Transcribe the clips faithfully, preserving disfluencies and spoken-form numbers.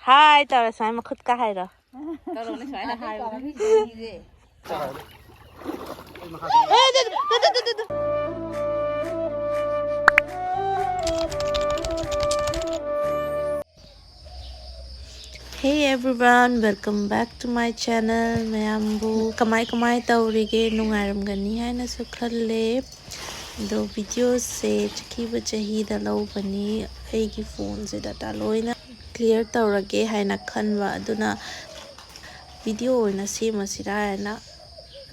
ꯍꯥꯏ ꯇꯧꯔ ꯁꯨꯃꯥꯏꯅ ꯃꯈꯨꯠꯀ ꯍꯥꯏꯔꯣ꯫ Hey everyone, welcome back to my channel. ꯃꯌꯥꯝꯕꯨ ꯀꯃꯥꯏ ꯀꯃꯥꯏ ꯇꯧꯔꯤꯒꯦ? ꯅꯨꯡꯉꯥꯏꯔꯝꯒꯅꯤ ꯍꯥꯏꯅꯁꯨ ꯈꯜꯂꯦ꯫ ꯑꯗꯣ ꯚꯤꯗꯤꯑꯣꯁꯦ ꯆꯠꯈꯤꯕ ꯆꯍꯤꯗ ꯂꯧꯕꯅꯤ꯫ ꯑꯩꯒꯤ ꯐꯣꯟꯁꯦ ꯗꯇꯥ ꯂꯣꯏꯅ ꯀ꯭ꯂꯤꯌꯥꯔ ꯇꯧꯔꯒꯦ ꯍꯥꯏꯅ ꯈꯟꯕ, ꯑꯗꯨꯅ ꯚꯤꯗꯤꯑꯣ ꯑꯣꯏꯅ ꯁꯦꯝꯃꯁꯤꯔꯥ ꯍꯥꯏꯅ꯫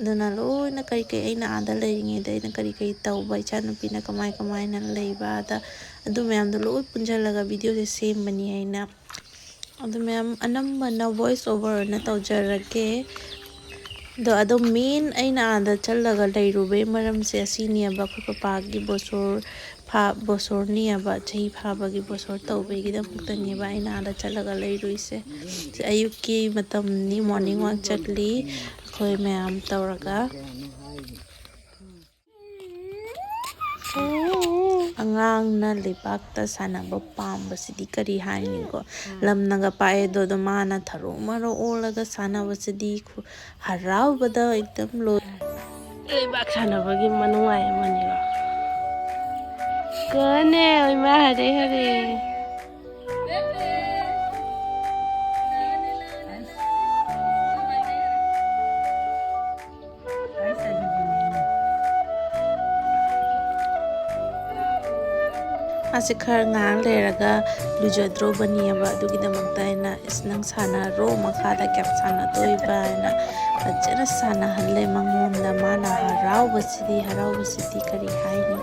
ꯑꯗꯨꯅ ꯂꯣꯏꯅ ꯀꯔꯤ ꯀꯔꯤ ꯑꯩꯅ ꯑꯥꯗ ꯂꯩꯔꯤꯉꯩꯗ ꯑꯩꯅ ꯀꯔꯤ ꯀꯔꯤ ꯇꯧꯕ, ꯏꯆꯥꯅꯨꯄꯤꯅ ꯀꯃꯥꯏ ꯀꯃꯥꯏꯅ ꯂꯩꯕ ꯑꯥꯗ, ꯑꯗꯨ ꯃꯌꯥꯝꯗꯣ ꯂꯣꯏ ꯄꯨꯟꯁꯤꯜꯂꯒ ꯚꯤꯗꯤꯑꯣꯁꯦ ꯁꯦꯝꯕꯅꯤ ꯍꯥꯏꯅ꯫ ꯑꯗꯨ ꯃꯌꯥꯝ ꯑꯅꯝꯕꯅ voice over ꯑꯣꯏꯅ ꯇꯧꯖꯔꯒꯦ꯫ ꯑꯗꯣ ꯑꯗꯨꯝ ꯃꯦꯟ ꯑꯩꯅ ꯑꯥꯗ ꯆꯠꯂꯒ ꯂꯩꯔꯨꯕꯩ ꯃꯔꯝꯁꯦ ꯑꯁꯤꯅꯦꯕ, ꯑꯩꯈꯣꯏ ꯄꯄꯥꯒꯤ ꯕꯣꯁꯣꯔ ꯐꯥ ꯕꯣꯁꯣꯔꯅꯦꯕ, ꯆꯍꯤ ꯐꯥꯕꯒꯤ ꯕꯣꯁꯣꯔ ꯇꯧꯕꯒꯤꯗꯃꯛꯇꯅꯦꯕ ꯑꯩꯅ ꯑꯥꯗ ꯆꯠꯂꯒ ꯂꯩꯔꯨꯏꯁꯦ꯫ ꯁꯤ ꯑꯌꯨꯛꯀꯤ ꯃꯇꯝꯅꯤ, morning walk ꯆꯠꯂꯤ ꯑꯩꯈꯣꯏ ꯃꯌꯥꯝ ꯇꯧꯔꯒ꯫ ꯑꯉꯥꯡꯅ ꯂꯩꯕꯥꯛꯇ ꯁꯥꯟꯅꯕ ꯄꯥꯝꯕꯁꯤꯗꯤ ꯀꯔꯤ ꯍꯥꯏꯅꯤꯀꯣ? ꯂꯝꯅꯒ ꯄꯥꯛꯑꯦꯗꯣ, ꯑꯗꯣ ꯃꯥꯅ ꯊꯔꯣ ꯃꯔꯣ ꯑꯣꯜꯂꯒ ꯁꯥꯟꯅꯕꯁꯤꯗꯤ ꯈꯨ-, ꯍꯔꯥꯎꯕꯗ ꯑꯦꯛꯗꯝ ꯂꯣꯏ꯫ ꯂꯩꯕꯥꯛ ꯁꯥꯟꯅꯕꯒꯤ ꯃꯅꯨꯡꯉꯥꯏ ꯑꯃꯅꯤꯀꯣ꯫ ꯀꯣꯅꯦ, ꯏꯃꯥ ꯍꯔꯦ ꯍꯔꯦ꯫ ꯃꯥꯁꯦ ꯈꯔ ꯉꯥꯏꯍꯥꯛ ꯂꯩꯔꯒ ꯂꯨꯖꯗ꯭ꯔꯣꯕꯅꯦꯕ, ꯑꯗꯨꯒꯤꯗꯃꯛꯇ ꯑꯩꯅ, "ꯏꯁ, ꯅꯪ ꯁꯥꯟꯅꯔꯣ, ꯃꯈꯥꯗ ꯀꯌꯥꯝ ꯁꯥꯟꯅꯗꯣꯏꯕ?" ꯍꯥꯏꯅ ꯐꯖꯅ ꯁꯥꯟꯅꯍꯜꯂꯦ ꯃꯉꯣꯟꯗ꯫ ꯃꯥꯅ ꯍꯔꯥꯎꯕꯁꯤꯗꯤ, ꯍꯔꯥꯎꯕꯁꯤꯗꯤ ꯀꯔꯤ ꯍꯥꯏꯅꯤ?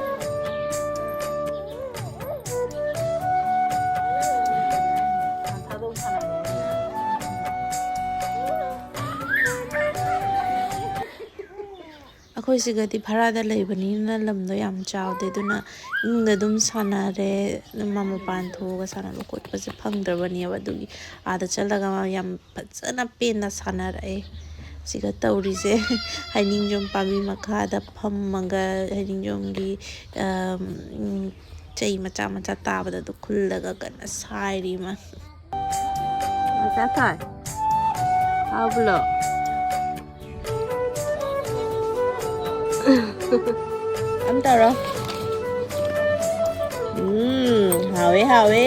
ꯑꯩꯈꯣꯏ ꯁꯤꯒꯗꯤ ꯚꯔꯥꯗ ꯂꯩꯕꯅꯤꯅ ꯂꯝꯗꯣ ꯌꯥꯝ ꯆꯥꯎꯗꯦ, ꯑꯗꯨꯅ ꯏꯃꯨꯡꯗ ꯑꯗꯨꯝ ꯁꯥꯟꯅꯔꯦ꯫ ꯑꯗꯨꯝ ꯃꯥ ꯃꯄꯥꯟ ꯊꯣꯛꯑꯒ ꯁꯥꯟꯅꯕ ꯈꯣꯠꯄꯁꯦ ꯐꯪꯗ꯭ꯔꯕꯅꯦꯕ, ꯑꯗꯨꯒꯤ ꯑꯥꯗ ꯆꯠꯂꯒ ꯃꯥ ꯌꯥꯝ ꯐꯖꯅ ꯄꯦꯟꯅ ꯁꯥꯟꯅꯔꯛꯑꯦ꯫ ꯁꯤꯒ ꯇꯧꯔꯤꯁꯦ ꯍꯩꯅꯤꯡꯖꯣꯝ ꯄꯥꯝꯕꯤ ꯃꯈꯥꯗ ꯐꯝꯃꯒ ꯍꯩꯅꯤꯡꯖꯣꯝꯒꯤ, ꯑꯝ, ꯆꯩ ꯃꯆꯥ ꯃꯆꯥ ꯇꯥꯕꯗ ꯑꯗꯨ ꯈꯨꯜꯂꯒ ꯀꯟꯅ ꯁꯥꯏꯔꯤ ꯃꯥ꯫ ꯆꯥꯊꯣꯏ, ꯍꯥꯎꯕ꯭ꯔꯣ? ꯑꯝ ꯇꯧꯔꯣ꯫ ꯎꯝ, ꯍꯥꯎꯋꯦ, ꯍꯥꯎꯋꯦ꯫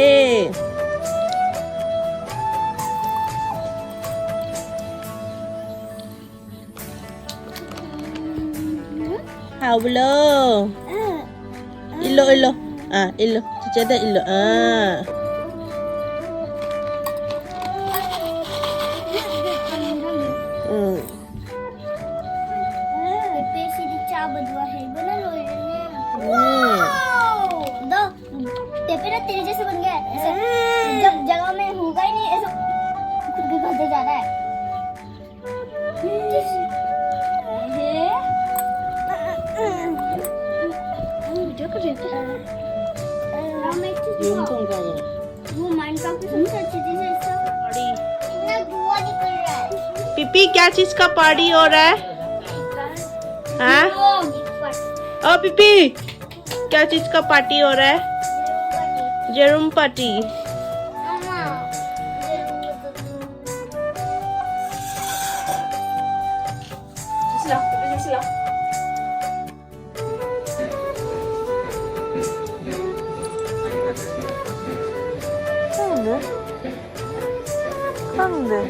ꯍꯥꯎꯕ꯭ꯔꯣ? ꯏꯜꯂꯣ, ꯏꯜꯂꯣ꯫ ꯑꯥ, ꯏꯜꯂꯣ꯫ ꯆꯤꯆꯦꯗ ꯏꯜꯂꯣ꯫ ꯑꯥ꯫ ꯎꯝ꯫ ꯄꯦꯄꯦꯁꯤꯗꯤ ꯆꯥꯕꯗꯨ ꯍꯩꯕꯅ ꯂꯣꯏꯔꯦꯅꯦ꯫ ꯎꯝ꯫ ꯋꯥꯎ! दो, पेपर ना तेरे जैसे बन गया है। ऐसे जब जगह में होगा ही नहीं, ऐसे खुद भी घुसते जा रहा है। वो माइनक्राफ्ट की सबसे अच्छी चीज है इसका। इतना धुआं निकल रहा है। पीपी, क्या चीज का पार्टी हो रहा है? हाँ? ओ पीपी, क्या चीज का पार्टी हो रहा है? जरूम पार्टी। ꯈꯪꯗꯦ꯫ ꯈꯪꯗꯦ꯫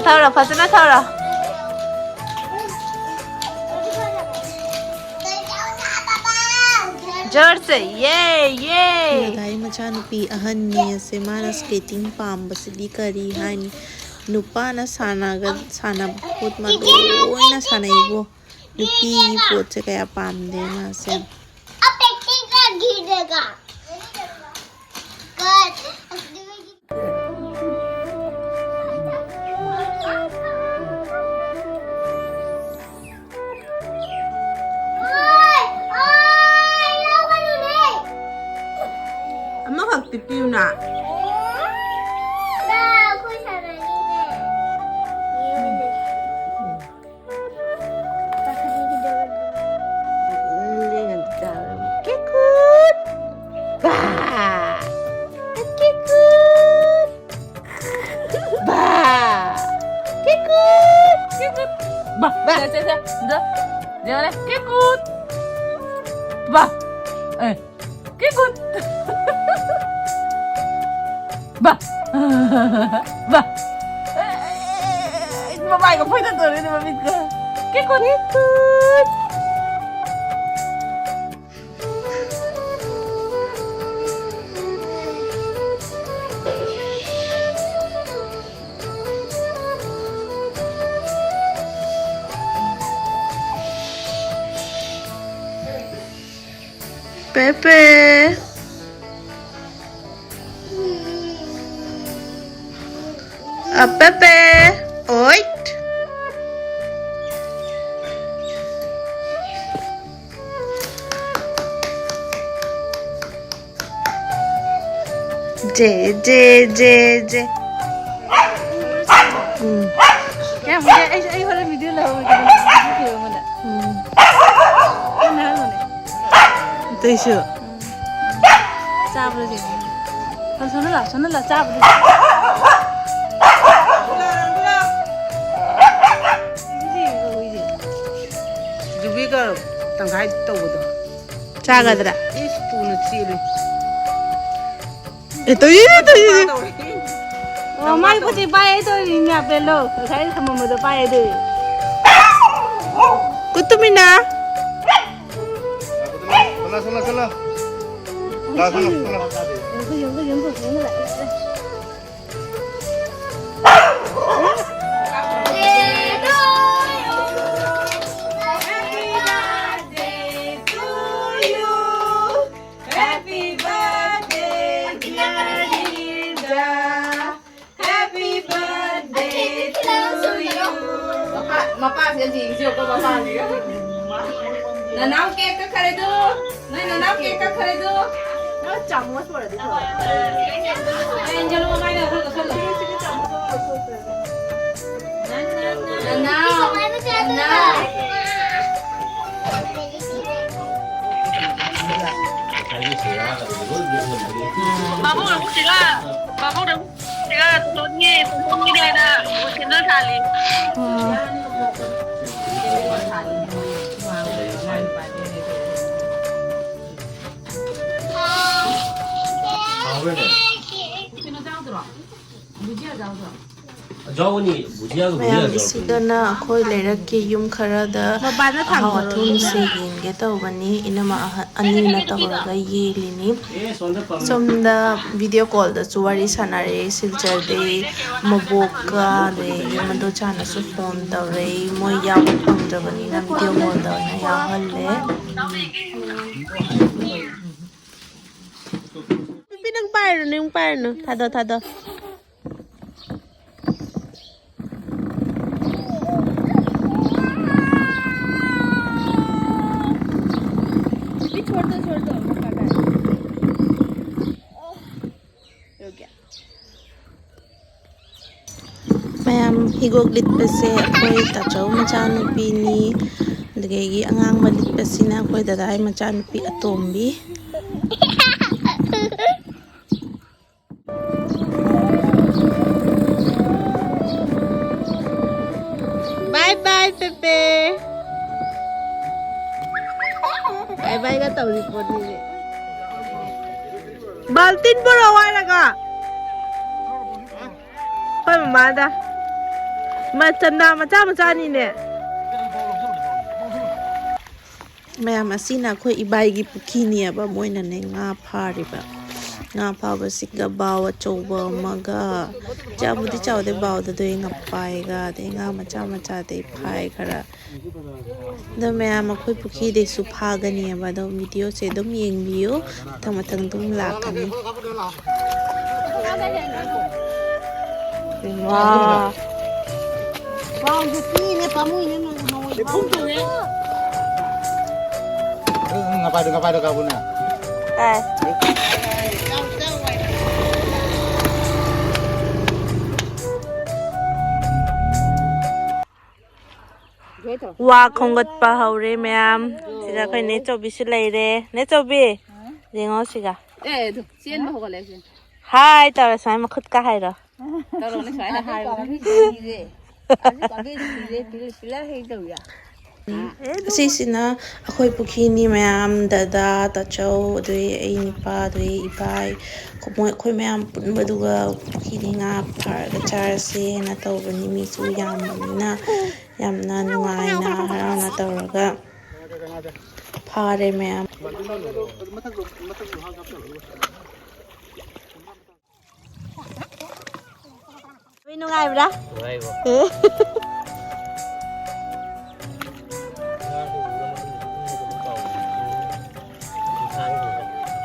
ꯊꯧꯔꯣ, ꯐꯖꯅ ꯊꯧꯔꯣ꯫ ꯖꯣꯔꯁꯦ, ꯌꯦ, ꯌꯦ꯫ ꯔꯙꯥꯏ ꯃꯆꯥꯅꯨꯄꯤ ꯑꯍꯟꯅꯤ ꯑꯁꯦ, ꯃꯥꯅ skating ꯄꯥꯝꯕꯁꯤꯗꯤ ꯀꯔꯤ ꯍꯥꯏꯅꯤ? ꯅꯨꯄꯥꯅ ꯁꯥꯟꯅꯒ-, ꯁꯥꯟꯅꯕ ꯄꯣꯠ ꯃꯔꯨ ꯂꯣꯏꯅ ꯁꯥꯟꯅꯩꯕꯣ꯫ ꯅꯨꯄꯤꯒꯤ ꯄꯣꯠꯁꯦ ꯀꯌꯥ ꯄꯥꯝꯗꯦ ꯃꯥꯁꯦ꯫ अब टैक्सी का गिरेगा। कर। ꯑꯃꯈꯛꯇꯤ ꯄꯤꯌꯨꯅ꯫ ꯀꯦꯀꯨꯠ! ꯕꯥ! ꯀꯦꯀꯨꯠ! ꯕꯥ! ꯀꯦꯀꯨꯠ! ꯀꯦꯀꯨꯠ! ꯕꯥ! ꯕꯥ! ꯁꯦ, ꯁꯦ, ꯁꯦ, ꯑꯝꯇ ꯌꯦꯡꯉꯨꯅꯦ꯫ ꯀꯦꯀꯨꯠ! ꯕꯥ! ꯑꯦ, ꯀꯦꯀꯨꯠ! ꯕꯥ! ꯕꯥ! ꯑꯦ, ꯃꯃꯥꯏꯒ ꯐꯣꯏꯗꯠꯇꯣꯔꯦꯅꯦ ꯃꯃꯤꯠꯀ꯫ ꯀꯦꯀꯨꯠ! ꯀꯦꯀꯨꯠ! Pepe. A Pepe. Oit. ꯖꯦ, ꯖꯦ, ꯖꯦ, ꯖꯦ꯫ ꯎꯝ꯫ ꯀꯌꯥꯝ ꯀꯨꯏꯔꯦ? ꯑꯩ, ꯑꯩ ꯍꯣꯔꯦꯟ video ꯂꯧꯍꯧꯔꯒꯦ, video ꯊꯤꯔꯛꯑꯣ ꯑꯩꯉꯣꯟꯗ꯫ ꯎꯝ꯫ ꯅꯪ ꯍꯥꯏꯔꯝꯃꯣꯅꯦ꯫ ꯑꯇꯩꯁꯨ꯫ ꯎꯝ꯫ ꯆꯥꯕ꯭ꯔꯥ ꯌꯦꯡꯉꯣ꯫ ꯁꯣꯝꯗ ꯂꯥꯛꯑꯣ, ꯁꯣꯝꯗ ꯂꯥꯛꯑꯣ, ꯆꯥꯕꯗꯣ꯫ ꯍꯨꯏꯁꯦ ꯌꯦꯡꯉꯣ, ꯍꯨꯏꯁꯦ꯫ ꯖꯨꯕꯤꯒ ꯇꯪꯈꯥꯏ ꯇꯧꯕꯗꯣ꯫ ꯆꯥꯒꯗ꯭ꯔꯥ? ꯏꯁ, ꯄꯨꯅ ꯆꯦꯜꯂꯦ꯫ ꯑꯦ, ꯇꯧꯏꯅꯦ, ꯇꯧꯏꯅꯦ꯫ ꯇꯧꯔꯦ꯫ ꯃꯃꯥꯏ ꯈꯨꯠꯁꯤ ꯄꯥꯏ ꯇꯧꯔꯤꯅꯦ ꯑꯄꯦꯜꯂꯣ꯫ ꯉꯁꯥꯏ ꯊꯝꯃꯝꯕꯗꯣ ꯄꯥꯏ ꯑꯗꯨ꯫ ꯀꯨꯇꯨꯃꯤꯅꯥ꯫ ꯆꯠꯂꯣ, ꯆꯠꯂꯣ, ꯆꯠꯂꯣ꯫ ꯂꯥꯛꯑꯣ, ꯆꯠꯂꯣ, ꯆꯠꯂꯣ꯫ Happy birthday, dear Linda. Happy birthday to you. ꯃꯄꯥ, ꯃꯄꯥꯁꯤꯒ ꯌꯦꯡꯁꯤꯀꯣ, ꯃꯄꯥꯁꯤꯒ꯫ ꯅꯅꯥꯎ ꯀꯦꯛ ꯀꯛꯈꯔꯦꯗꯨ꯫ ꯅꯣꯏ ꯅꯅꯥꯎ ꯀꯦꯛ ꯀꯛꯈꯔꯦꯗꯨ꯫ ꯅꯪ ꯆꯥꯃꯁ ꯑꯣꯏꯔꯗꯤ ꯐꯕ꯫ ꯑꯦ, ꯏꯟꯖꯜꯂꯨ, ꯃꯃꯥꯏꯗ ꯈꯔ ꯀꯛꯁꯜꯂꯨ꯫ ꯅꯅꯥꯎ, ꯅꯅꯥꯎ꯫ ꯄꯥꯕꯨꯡ ꯑꯃꯨꯛ ꯁꯤꯒ, ꯄꯥꯕꯨꯡ ꯑꯃꯨꯛ ꯁꯤꯒ ꯇꯣꯟꯒꯤ, ꯇꯣꯟꯒꯤꯅꯦꯅ ꯀꯦꯟꯗꯜ ꯊꯥꯜꯂꯤ꯫ ꯀꯩꯅꯣ ꯆꯥꯎꯗ꯭ꯔꯣ? ꯃꯌꯥꯝꯁꯤꯗꯅ ꯑꯩꯈꯣꯏ ꯂꯩꯔꯛꯀꯤ ꯌꯨꯝ ꯈꯔꯗ ꯑꯍꯥꯎ ꯑꯊꯨꯝꯁꯦ ꯌꯦꯡꯒꯦ ꯇꯧꯕꯅꯤ꯫ ꯏꯅꯝꯃ ꯑꯍ-, ꯑꯅꯤꯅ ꯇꯧꯔꯒ ꯌꯦꯜꯂꯤꯅꯤ꯫ ꯁꯣꯝꯗ ꯚꯤꯗꯤꯑꯣ ꯀꯣꯜꯗꯁꯨ ꯋꯥꯔꯤ ꯁꯥꯟꯅꯔꯦ꯫ ꯁꯤꯜꯆꯔꯗꯩ ꯃꯕꯣꯛꯀ ꯑꯗꯩ ꯃꯗꯣꯆꯥꯅꯁꯨ ꯐꯣꯟ ꯇꯧꯔꯛꯏ꯫ ꯃꯣꯏ ꯌꯥꯎꯕ ꯐꯪꯗ꯭ꯔꯕꯅꯤꯅ ꯚꯤꯗꯤꯑꯣ ꯀꯣꯜꯗ ꯑꯣꯏꯅ ꯌꯥꯎꯍꯜꯂꯦ꯫ ꯄꯤꯄꯤ, ꯅꯪ ꯄꯥꯏꯔꯨꯅꯨ, ꯅꯪ ꯄꯥꯏꯔꯨꯅꯨ꯫ ꯊꯥꯗꯣ, ꯊꯥꯗꯣ꯫ पीपी, छोड़ दो, छोड़ दो, मत काटा है। रुक गया। ꯃꯌꯥꯝ ꯍꯤꯒꯣꯛ ꯂꯤꯠꯄꯁꯦ ꯑꯩꯈꯣꯏ ꯇꯥꯆꯧ ꯃꯆꯥꯅꯨꯄꯤꯅꯤ꯫ ꯑꯗꯨꯗꯒꯤ ꯑꯉꯥꯡꯕ ꯂꯤꯠꯄꯁꯤꯅ ꯑꯩꯈꯣꯏ ꯗꯗꯥꯒꯤ ꯃꯆꯥꯅꯨꯄꯤ ꯑꯇꯣꯝꯕꯤ꯫ Bye bye, Pepe. Bye bye ꯒ ꯇꯧꯔꯤ ꯄꯣꯠꯅꯤꯅꯦ꯫ ꯕꯥꯜꯇꯤꯟ ꯄꯨꯔꯛꯑꯣ ꯍꯥꯏꯔꯒ꯫ ꯑꯩꯈꯣꯏ ꯃꯃꯥꯗ꯫ ꯃ-, ꯆꯟꯗꯥ ꯃꯆꯥ ꯃꯆꯥꯅꯤꯅꯦ꯫ ꯃꯌꯥꯝ, ꯑꯁꯤꯅ ꯑꯩꯈꯣꯏ ꯏꯕꯥꯏꯒꯤ ꯄꯨꯈ꯭ꯔꯤꯅꯦꯕ꯫ ꯃꯣꯏꯅꯅꯦ ꯉꯥ ꯐꯥꯔꯤꯕ꯫ ꯉꯥ ꯐꯥꯕꯁꯤꯒ ꯕꯥꯎ ꯑꯆꯧꯕ ꯑꯃꯒ, ꯆꯥꯎꯕꯨꯗꯤ ꯆꯥꯎꯗꯦ ꯕꯥꯎꯗꯣ, ꯑꯗꯨꯒꯤ ꯉꯄꯥꯏꯒ, ꯑꯗꯩ ꯉꯥ ꯃꯆꯥ ꯃꯆꯥꯗꯩ ꯐꯥꯏ ꯈꯔ꯫ ꯑꯗꯣ ꯃꯌꯥꯝ, ꯑꯩꯈꯣꯏ ꯄꯨꯈ꯭ꯔꯤꯗꯩꯁꯨ ꯐꯥꯒꯅꯤꯕ꯫ ꯑꯗꯣ ꯚꯤꯗꯤꯑꯣꯁꯦ ꯑꯗꯨꯝ ꯌꯦꯡꯕꯤꯌꯨ, ꯃꯊꯪ ꯃꯊꯪ ꯑꯗꯨꯝ ꯂꯥꯛꯀꯅꯤ꯫ ꯋꯥ꯫ ꯋꯥꯎꯗꯨ ꯄꯤꯅꯦ, ꯄꯥꯝꯃꯨꯏꯅꯦ, ꯅꯣꯏ ꯅꯣꯏ꯫ ꯉꯄꯥꯏꯗꯣ, ꯉꯄꯥꯏꯗꯣ ꯀꯥꯕꯨꯅꯦ꯫ ꯀꯥꯏ? ꯋꯥ ꯈꯣꯝꯒꯠꯄ ꯍꯧꯔꯦ ꯃꯌꯥꯝ꯫ ꯁꯤꯗ ꯑꯩꯈꯣꯏ ꯅꯦꯆꯧꯕꯤꯁꯨ ꯂꯩꯔꯦ꯫ ꯅꯦꯆꯧꯕꯤ, ꯌꯦꯡꯉꯣ ꯁꯤꯒ꯫ ꯑꯦ, ꯑꯗꯨ ꯆꯦꯟꯕ ꯍꯧꯒꯠꯂꯦ, ꯆꯦꯟ꯫ ꯍꯥꯏ ꯇꯧꯔꯦ ꯁꯨꯃꯥꯏꯅ ꯃꯈꯨꯠꯀ ꯍꯥꯏꯔꯣ꯫ ꯇꯧꯔꯣꯅꯦ ꯁꯨꯃꯥꯏꯅ ꯍꯥꯏꯔꯣꯅꯦ꯫ ꯑꯁꯤꯁꯤꯅ ꯑꯩꯈꯣꯏ ꯄꯨꯈ꯭ꯔꯤꯅꯤ ꯃꯌꯥꯝ, ꯗꯗꯥ, ꯇꯥꯆꯧ, ꯑꯗꯨꯗꯩ ꯑꯩ ꯅꯨꯄꯥ, ꯑꯗꯨꯗꯩ ꯏꯕꯥꯏ, ꯃꯣꯏ, ꯑꯩꯈꯣꯏ ꯃꯌꯥꯝ ꯄꯨꯟꯕꯗꯨꯒ ꯄꯨꯈ꯭ꯔꯤꯗꯒꯤ ꯉꯥ ꯐꯥꯔꯒ ꯆꯥꯔꯁꯦꯅ ꯇꯧꯕꯅꯤ꯫ ꯃꯤꯁꯨ ꯌꯥꯝꯕꯅꯤꯅ ꯌꯥꯝꯅ ꯅꯨꯡꯉꯥꯏꯅ, ꯍꯔꯥꯎꯅ ꯇꯧꯔꯒ ꯐꯥꯔꯦ ꯃꯌꯥꯝ꯫ ꯅꯣꯏ ꯅꯨꯡꯉꯥꯏꯕ꯭ꯔꯥ? ꯅꯨꯡꯉꯥꯏꯕ꯭ꯔꯣ? ꯑꯦ꯫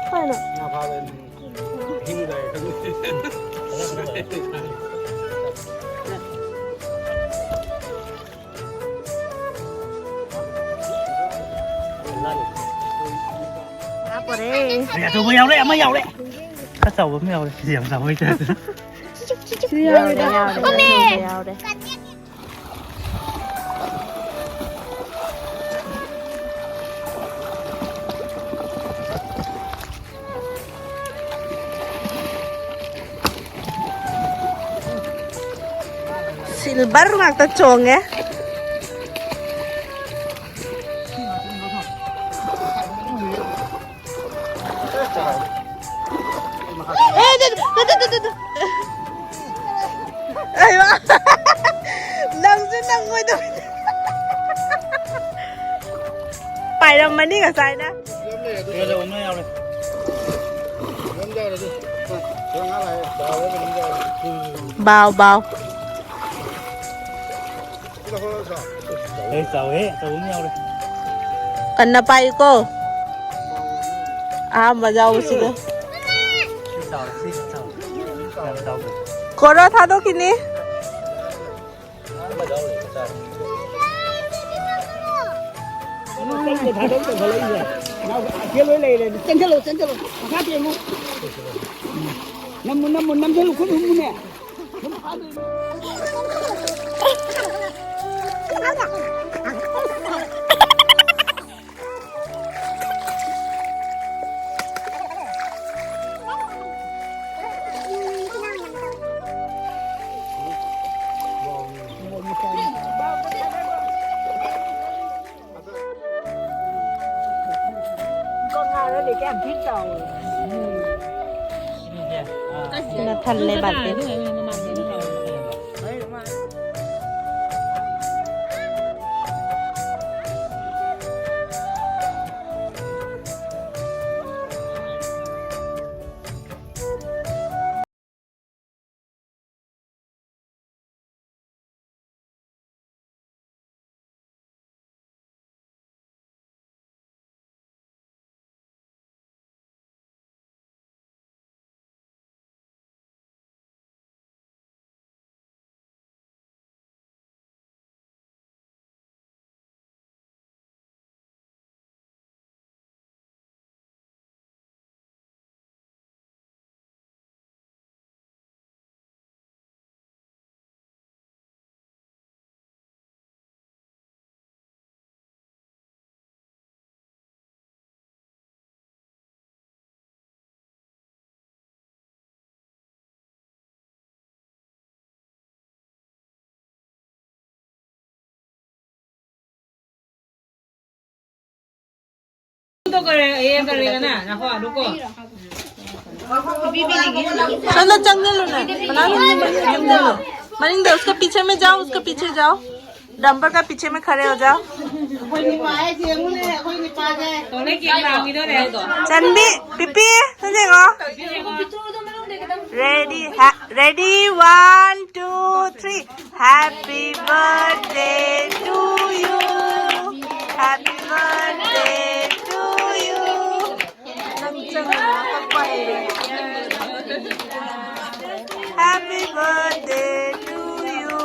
ꯀꯩꯅꯣ? ꯉꯥ ꯐꯥꯕ ꯑꯍꯤꯡ ꯂꯥꯏ ꯈꯪꯗꯦ꯫ ꯉꯥ ꯄꯣꯔꯦ꯫ ꯑꯩ ꯑꯆꯧꯕ ꯌꯥꯎꯔꯦ, ꯑꯃ ꯌꯥꯎꯔꯦ꯫ ꯈꯔ ꯆꯥꯎꯕ ꯑꯃ ꯌꯥꯎꯔꯦ꯫ ꯁꯤꯗꯤ ꯌꯥꯝ ꯆꯥꯎꯕ ꯑꯣꯏꯇꯥꯔꯦ꯫ ꯁꯤ ꯌꯥꯎꯔꯦ, ꯌꯥꯎꯔꯦ, ꯌꯥꯎꯔꯦ꯫ ꯁꯤꯜꯚꯔ ꯉꯥꯛꯇ ꯆꯣꯡꯉꯦ꯫ ꯑꯦ, ꯗꯨ, ꯗꯨ, ꯗꯨ꯫ ꯅꯪꯉꯣꯏꯗꯣ꯫ ꯄꯥꯏꯔꯝꯃꯅꯤ ꯉꯁꯥꯏꯅ꯫ ꯕꯥꯎ ꯕꯥꯎ꯫ ꯑꯦ, ꯆꯥꯎꯋꯦ, ꯑꯆꯧꯕ ꯑꯃ ꯌꯥꯎꯔꯦ꯫ ꯀꯟꯅ ꯄꯥꯏꯌꯨꯀꯣ꯫ ꯑꯍꯥꯟꯕ ꯌꯥꯎꯕꯁꯤꯗ꯫ ꯁꯤ ꯆꯥꯎꯔꯦ, ꯁꯤ ꯆꯥꯎꯔꯦ꯫ ꯌꯥꯝ ꯆꯥꯎꯗꯦ꯫ ꯀꯣꯔꯣ ꯊꯥꯗꯣꯛꯈꯤꯅꯤ꯫ ꯆꯦꯟꯁꯤꯜꯂꯣ, ꯆꯦꯟꯁꯤꯜꯂꯣ꯫ ꯃꯈꯥ ꯇꯦꯡꯉꯨ꯫ ꯅꯝꯃꯨ, ꯅꯝꯃꯨ, ꯅꯝꯁꯤꯜꯂꯨ, ꯈꯨꯠ ꯍꯨꯝꯃꯨꯅꯦ꯫ ꯀꯧꯅꯥꯗꯗꯤ ꯀꯌꯥꯝ ꯊꯤ ꯆꯥꯎꯋꯤ꯫ ꯁꯤꯅ ꯊꯜꯂꯦ ꯕꯥꯇꯤꯟ꯫ ꯆꯠꯂꯣ, ꯆꯪꯁꯤꯜꯂꯨꯅꯦ꯫ ꯃꯅꯥꯎ ꯅꯪꯗꯤ ꯃꯅꯤꯡꯗ ꯆꯪꯁꯤꯜꯂꯨ꯫ ꯃꯅꯤꯡꯗ, उसके पीछे में जाओ, उसके पीछे जाओ। डंपर का पीछे में खड़े हो जाओ। ꯑꯩꯈꯣꯏ ꯅꯤꯄꯥ ꯍꯥꯏꯁꯦ ꯌꯦꯡꯉꯨꯅꯦ, ꯑꯩꯈꯣꯏ ꯅꯤꯄꯥꯁꯦ꯫ ꯇꯧꯅꯦ, ꯀꯦꯛ ꯂꯥꯡꯈꯤꯗꯣꯔꯦ ꯑꯗꯣ꯫ ꯆꯟꯕꯤ, ꯄꯤꯄꯤ, ꯁꯤ ꯌꯦꯡꯉꯣ꯫ ꯄꯤꯇ꯭ꯔꯨꯗꯣ ꯃꯅꯨꯡꯗ ꯈꯤꯇꯪ꯫ Ready, ha-, ready, one, two, three. Happy birthday to you. Happy birthday to you. Happy birthday to you.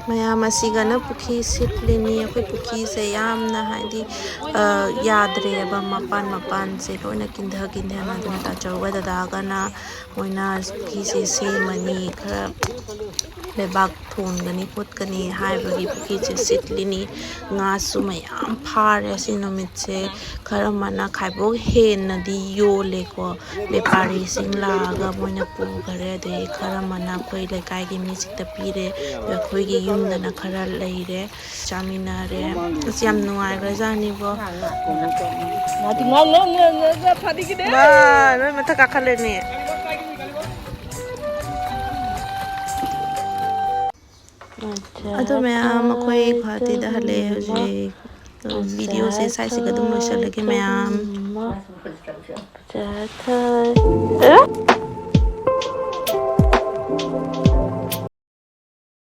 ꯃꯌꯥꯝ ꯑꯁꯤꯒꯅ ꯄꯨꯈ꯭ꯔꯤ ꯁꯤꯠꯂꯤꯅꯤ꯫ ꯑꯩꯈꯣꯏ ꯄꯨꯈ꯭ꯔꯤꯁꯦ ꯌꯥꯝꯅ ꯍꯥꯏꯗꯤ, ꯑ, ꯌꯥꯗ꯭ꯔꯦꯕ, ꯃꯄꯥꯟ ꯃꯄꯥꯟꯁꯦ ꯂꯣꯏꯅ ꯀꯤꯟꯊ ꯀꯤꯟꯊꯅꯗꯅ ꯇꯥꯆꯧꯒ ꯗꯗꯥꯒꯅ ꯃꯣꯏꯅ ꯄꯨꯈ꯭ꯔꯤꯁꯦ ꯁꯦꯝꯃꯅꯤ, ꯈꯔ ꯂꯩꯕꯥꯛ ꯊꯣꯟꯒꯅꯤ ꯈꯣꯠꯀꯅꯤ ꯍꯥꯏꯕꯒꯤ ꯄꯨꯈ꯭ꯔꯤꯁꯦ ꯁꯤꯠꯂꯤꯅꯤ꯫ ꯉꯥꯁꯨ ꯃꯌꯥꯝ ꯐꯥꯔꯦ ꯑꯁꯤ ꯅꯨꯃꯤꯠꯁꯦ꯫ ꯈꯔ ꯑꯃꯅ ꯈꯥꯏꯕꯣꯛ ꯍꯦꯟꯅꯗꯤ ꯌꯣꯜꯂꯦꯀꯣ꯫ ꯕꯦꯄꯥꯔꯤꯁꯤꯡ ꯂꯥꯛꯑꯒ ꯃꯣꯏꯅ ꯄꯨꯈꯔꯦ꯫ ꯑꯗꯩ ꯈꯔ ꯑꯃꯅ ꯑꯩꯈꯣꯏ ꯂꯩꯀꯥꯏꯒꯤ ꯃꯤꯁꯤꯡꯗ ꯄꯤꯔꯦ꯫ ꯑꯗꯣ ꯑꯩꯈꯣꯏꯒꯤ ꯌꯨꯝꯗꯅ ꯈꯔ ꯂꯩꯔꯦ, ꯆꯥꯃꯤꯟꯅꯔꯦ꯫ ꯑꯁ, ꯌꯥꯝ ꯅꯨꯡꯉꯥꯏꯈ꯭ꯔꯖꯥꯠꯅꯤꯕꯣ꯫ ꯃꯥ, ꯂꯣꯏ ꯃꯊꯛ ꯀꯥꯈꯠꯂꯦꯅꯦ꯫ ꯑꯗꯣ ꯃꯌꯥꯝ, ꯑꯩꯈꯣꯏ ꯒꯨꯍꯥꯇꯤꯗ ꯍꯜꯂꯛꯑꯦ ꯍꯧꯖꯤꯛ꯫ ꯚꯤꯗꯤꯑꯣꯁꯦ ꯁ꯭ꯋꯥꯏꯁꯤꯒ ꯑꯗꯨꯝ ꯂꯣꯏꯁꯤꯜꯂꯒꯦ ꯃꯌꯥꯝ꯫